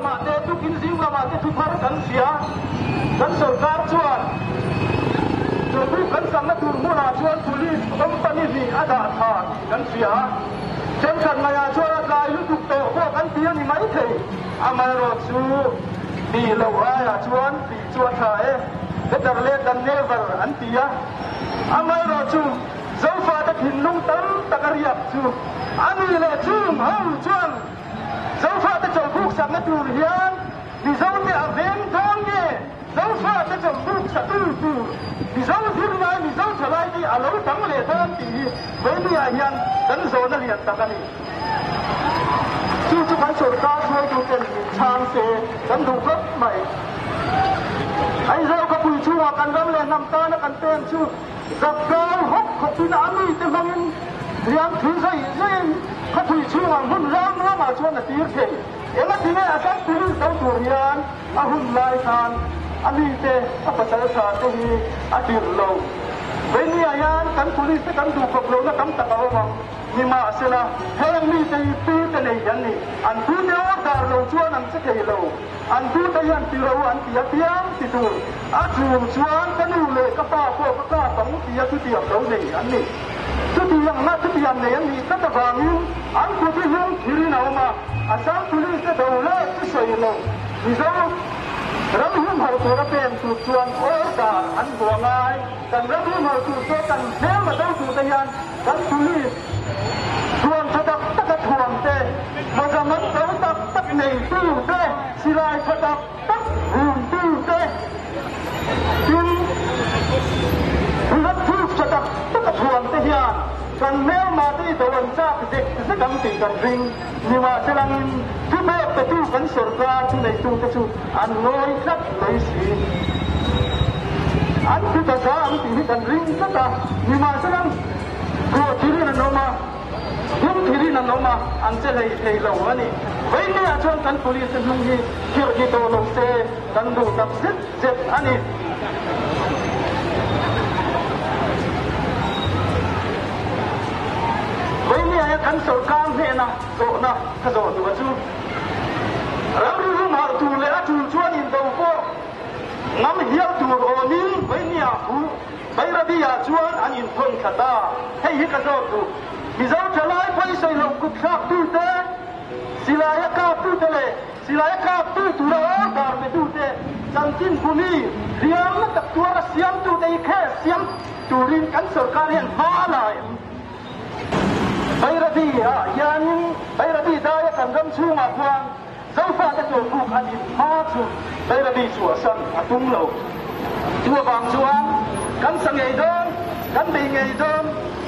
lamah te, tukin zing lamah te thu thar kan hria. Kan sorkar chuan chawlhbuk kan sakna tur hmunah chuan police company hnih a dah tha tih kan hria. Thenkhat ngaiah chuan a tlai lutuk tawh pawh kan ti a ni maithei. Amaherawh chu tih loh aiah chuan tih chu a tha e. Better late than never an ti a. Amaherawh chu Zofate thinlung tam tak a riak chu a ni leh chung ho chuan Zofate chawlhbuk sakna tur hian Mizote a veng dawn nge Zofate chawlhbuk satu tur Mizo zirlai Mizo thalai te a lo dang leh dawn tih hi Vawimui-ah hian kan zawhna lian tak a ni. Chu chu kan sorkar hruaituten min chhang se kan duh khawp mai. Aizawl khawpui chhungah kan ram leh hnam tana kan peng chu Zakzau hawk khawpin a mite hmangin riang thu zai zaiin khawpui chhungah hmun ram ramah chuan a tir thei. Engati nge a sam police do tur hian a hun lai khan a mite a pasal tha te hi a tirh lo. Veinia hian kan police te kan duh khawp lohna tam tak a awm ang. Nimahsela, heng mite hi tute nei an ni. An tute order lo chuan an che thei lo. An tute hian ti ro an ti apiang ti tur. A chhung chuan ka nu leh ka pa pawh ka kap ang tia chutiang lo nei an ni. Chutiangna chutiang nei an nih tlat avangin an kut hi hlung thirin a awm a, Assam Police te do leh chu sawi lo. Mizo ram humhalh tura pen tur chuan order an hmu angai. Kan ram humhalh tur te kan hmelma do tur te hian Kan police thuam tha tak tak a thuam te, mawza man to tak tak neitu te, silai tha tak tak vuntu te, tin bullet proof tha tak tak a thuam te hian kan hmelma te i do an chak zek zek ang tih kan ring. Nimahselangin thupek petu kan sorkar thuneitu te chu an ngawi tlat mai si. An kut a za ang tih hi kan ring tlat a, nimahselang ruah thirin an awm a, hung thirin an awm a, an che hlei thei lo a ni. Veinia chuan kan police te hnung hi khirh ni tawh lo se kan duh tak zet zet a ni. Veinia hian kan sorkar hnena zawhna ka zawh duh a chu ramri humhalh tur leh a tul chuan indo pawh Ngam hial tur awmin Vainia hu Bairabi-ah chuan an inthawn thla ta. Hei hi ka zawt duh. Mizo thalai phawisawi lo kut thlaktute, silaia kaptute leh silaia kaptu tura order petute, chanchin bumi hliamna tak tuara siamtute hi kher siam turin kan sorkar hian hma a la em? Bairabi-ah hianin Bairabi daia kan ram chhungah khuan Zofate chawlhbuk an in hma chu Bairabi chhuahsan a tum lo. Chu avang chuan kan sa ngei dawn, kan bei ngei dawn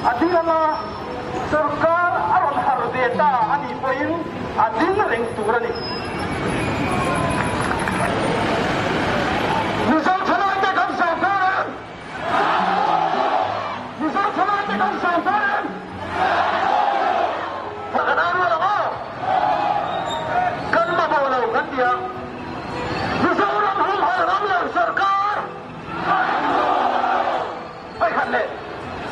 a ding anga sorkar a rawn harh ve ta a nih pawhin a ding reng tur a ni. Mizo thalaite kan sorkar em? Mizo thalaite kan sorkar em? Kan au rual ang aw. Kan mamawh lo kan ti a. Mizoram humhalh ram lo sorkar. Vawikhat leh.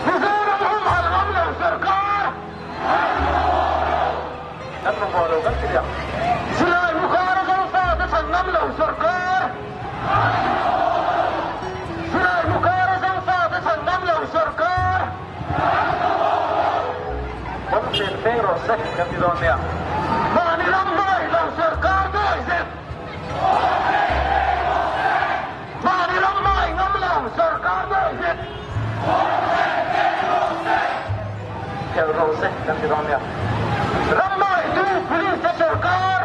Mizoram humhalh ram lo sorkar. Kan mamawh lo kan ti leh ang. Silai mukar a zofa te chhan ngam lo sorkar. Silai mukar a zofa te chhan ngam lo sorkar. Kan chen feng rawh se kan ti dawn nia. Mahni ram hmangaih lo sorkar dawi zet. Mahni ram hmangaih ngam lo sorkar dawi zet. Phelh rawh se kan ti dawn nia. Ram hmangaihtu police te sorkar.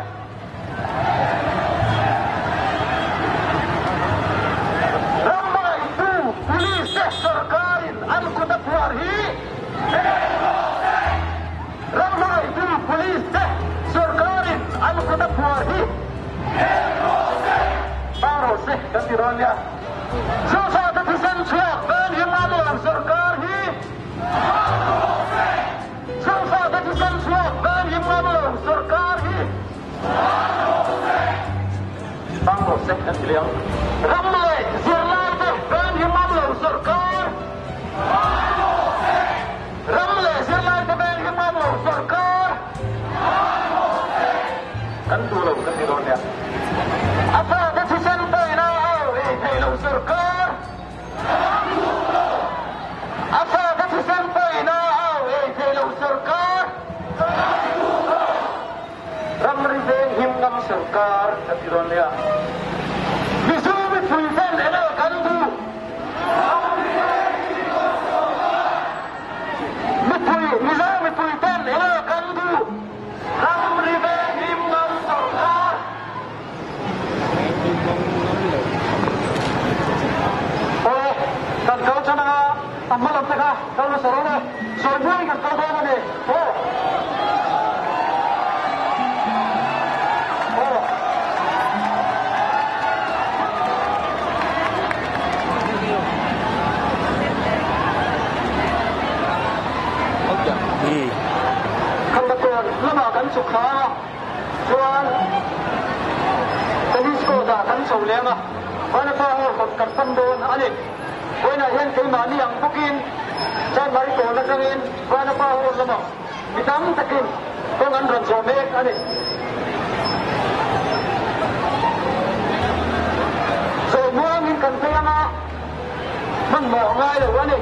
Ram hmangaihtu police te sorkarin an kut a phuar hi Ram hmangaihtu police te sorkarin an kut a phuar hi Bang rawh se kan ti dawn nia. Zofate thisen chhuak veng hi Mamawng sorkar hi Zofate thisen chhuak veng hi Mamawng sorkar hi Bang rawh se kan ti leh ang. Ram leh zirlaite veng hi Mamawng sorkar Ram leh zirlaite veng hi Mamawng sorkar Kan duh lo kan ti dawn nia. Sawrkar kan ti dawn nia. Mizo mipui ten enge kan duh? Mipui, Mizo mipui ten enge kan duh? Ramri veng him ngam sawrkar. Aw, kan kal than anga a hma lam te kha kal hmasa rawh le, sawi buai kan kal dawn a ni. Aw. Aw. Khambaton lamah kan chhuk thla a. Chuan Tennis court ah kan chho lem a, Vanapa ho kawt kan pan dawn a ni. Vawiinah hian keimahni ang bawkin Chanmari kawn atangin Vanapa ho lamah mi tam takin kawng an rawn zawh mek a ni. Zawh muangin kan phei anga hmanhmawh ngai lo a ni.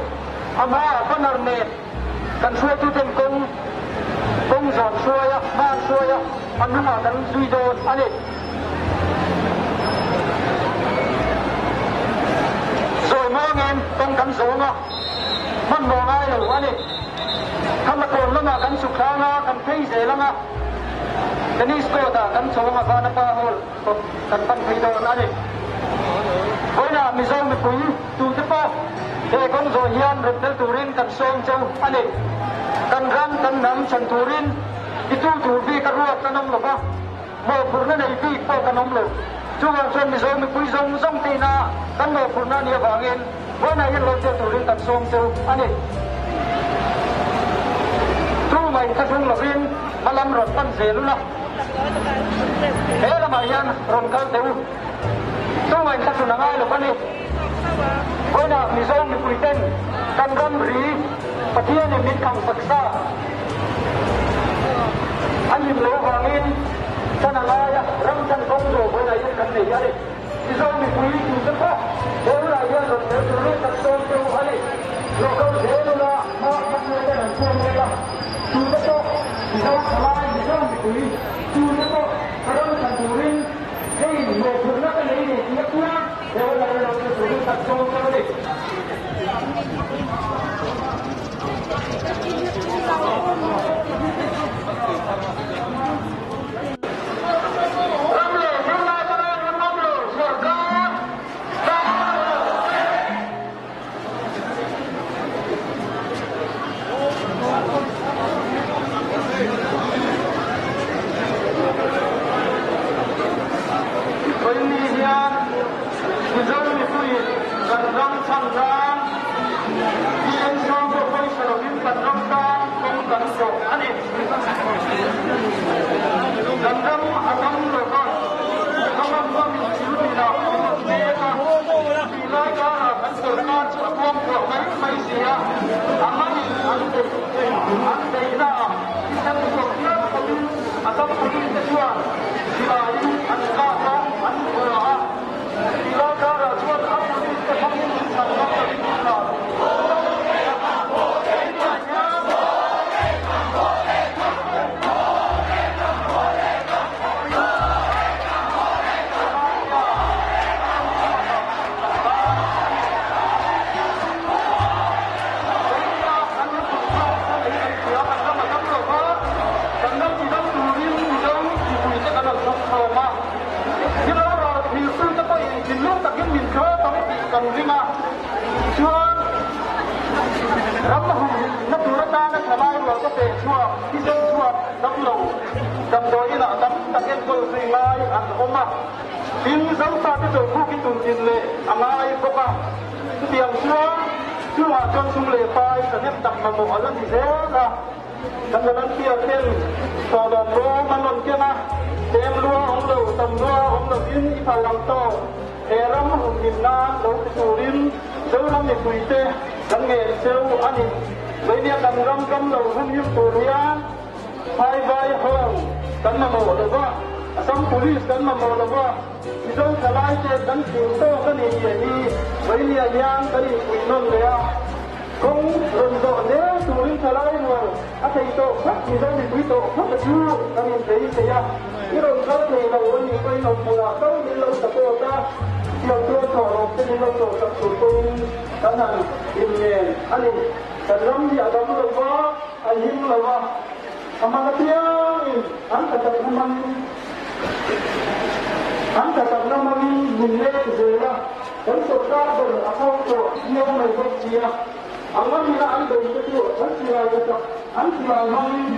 A hmaah banner nen Kan hruaituten kawng kawng zawn hruai a, hma an hruai a, an hnungah kan zui dawn a ni. Zawi muangin kawng kan zawng a, hmanhmawh ngai lo a ni. Khamakawn lamah kan chhuk hlang a, kan phei zel ang a, Tennis court ah kan chho ang a, Vanapa Hall kawt kan pan phei dawn a ni. Vawiinah Mizo mipui tute pawh he kawng zawh hian rawn tel turin kan sawm cheu a ni. Kan ram kan hnam chhan turin titu tur bik a ruat an awm lo va, mawhphurhna nei bik pawh kan awm lo. Chuvang chuan Mizo mipui zawng zawng te ina kan mawhphurhna a nih avangin vawiinah hian lo tel turin kan sawm cheu a ni. Tumah inthlahrung lovin hmalam rawn pan zel ula. He lamah hian rawn kal teh u. Chungah in thlahrun a ngai lo a ni. Vawiinah Mizo mipui ten kan ram ri Pathianin min kham sak sa a hlim lo avangin chan a ngai a, ram chan kawng zawh vawiinah hian kan nei a ni. Mizo mipui tute pawh he hunah hian rawn tel turin kan sawm teh u a ni. Local zel ula hma hmangte ten an chhuak mek a, tute pawh Mizo thalai, Mizo mipui tute pawh ka ram chhan turin hei mawhphurhna ka nei ve tih apiang he hunah hian rawn tel turin kan sawm teh a ni. Ram leh zirlai te nen an awm lo, sorkar tan lo. Vawiini hian Mizo mipuiin kan ram chhan nan thisen sawm pawh pawisa lovin kan ram tan kawng kan zawh a ni. Kan ram a dam lo va, ram a hmamin thil tinah min rawn mek a, tih lai karah kan sawrkar chu a kuangkuah mai mai si a, a manin an beih an beihnaah thisen zawk hial khawpin a dam pawhin te chuan silaiin an kap a, an vua a, tih lai karah chuan a police te hmangin min chhan ngam lovin min hlan. Chuan ram humhimna tur atana thalai rual ka peh chhuak, thisen chhuak damlo damdawi inah tam tak enkawl zui ngai an awm a. Tin, Zofate chawlhbuk hi tun din leh a ngai bawk a. Chutiang chuan chungah chuan sum leh pai thahnem tak mamawh a la ni zel a. Kan volunteer ten thawhlawm rawm an rawn ken a, tlem lua awm lo, tam lua awm lovin i phal ang tawh. He ram humhim nan lo ti turin Zoram mipuite kan ngen cheu a ni. Veinia kan ram ram lo humhim tur hian Phaivai ho kan mamawh lo va, Assam Police kan mamawh lo va, Mizo thalaite kan fing tawk a ni tih hi Veinia hian kan inpui nawn leh a. Kawng rawn zawh zel turin thalai rual a thei tawh phawt Mizo mipui tawh phawt a chu kan inbei thei a. I rawn kal thei lo a nih pawhin awmhmunah tal min lo support a, tiang chuan thawhlawm te min lo chawhsak tur pawhin kan han inngen a ni. Kan ram hi a dam lo va, a him lo va, a hman apiangin an tachakna hmangin an tachakna hmangin min lek zel a, kan sawrkar ber a khawng tawh viau mai bawk si a. A ngamina an bei te chu an silai ta tak, an silai hmangin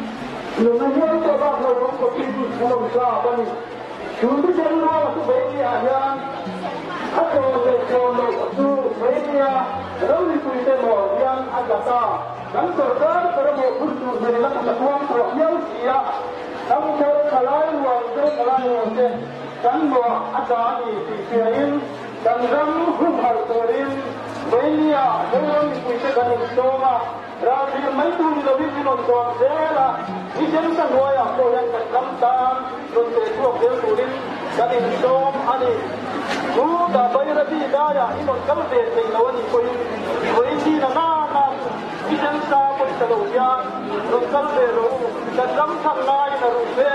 nunna hial pawh bak lo awm khawpin an awm tlak a ni. Chu thisen ruala chu Veinia hian a tlawn leh tlawn loh chu Veinia ramripuite maw hian a tla ta. Kan sawrkar ber a mawhphurh tur hnen a kut a kuang tawh hial si a, Thangthar thalai rual te thalai rual te kan mawh a tla a ni tih hriain Kan ram humhalh turin Veinia Zoram mipuite kan insawm a, ralthlir mai tur ni lovin min rawn zawm zel a, nisen sa hnuaiah pawh hian kan ram tan rawn teh chhuak zel turin kan insawm a ni. Chu dah Bairabi daiah i rawn kal ve thei lo a nih pawhin Veinia na na chu nisen sa pawisa lo hian rawn kal ve rawh u, kan ram chhan laiin a ruh ve.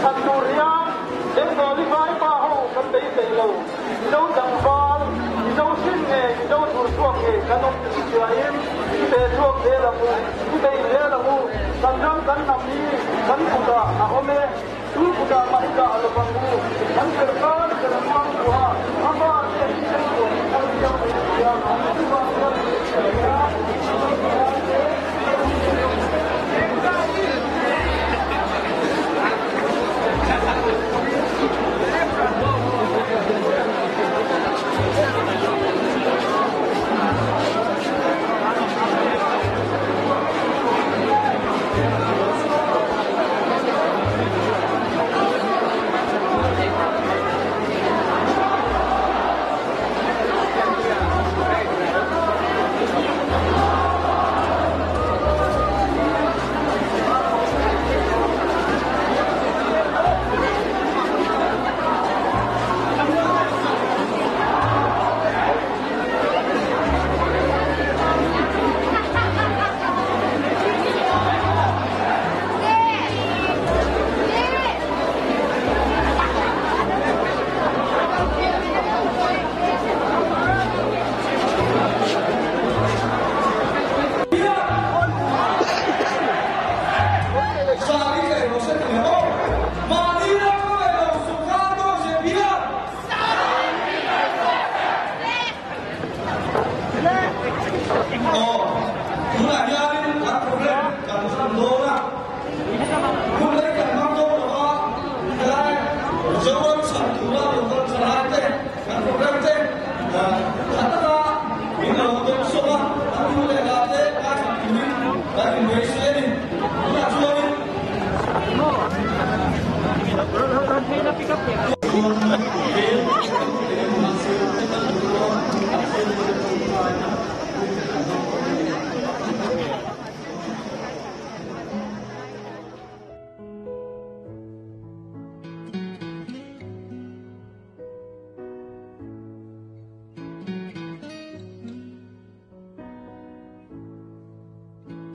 Chhan tur hian Bengali vaipa ho kan beisei lo. Mizo tlangval, Mizo hrin nge Mizo tur chhuak nge kan awm tih hriain i pe chhuak zel ang u, i bei zel ang u. Kan ram kan hnam hi kan kutah a awm e, tu kutah mah i dah lo vang u. Kan serkar ber a hmang duh a, a pa te hi thil tuah hi thar viau mai a nia. Chuvang chuan hmeichhia te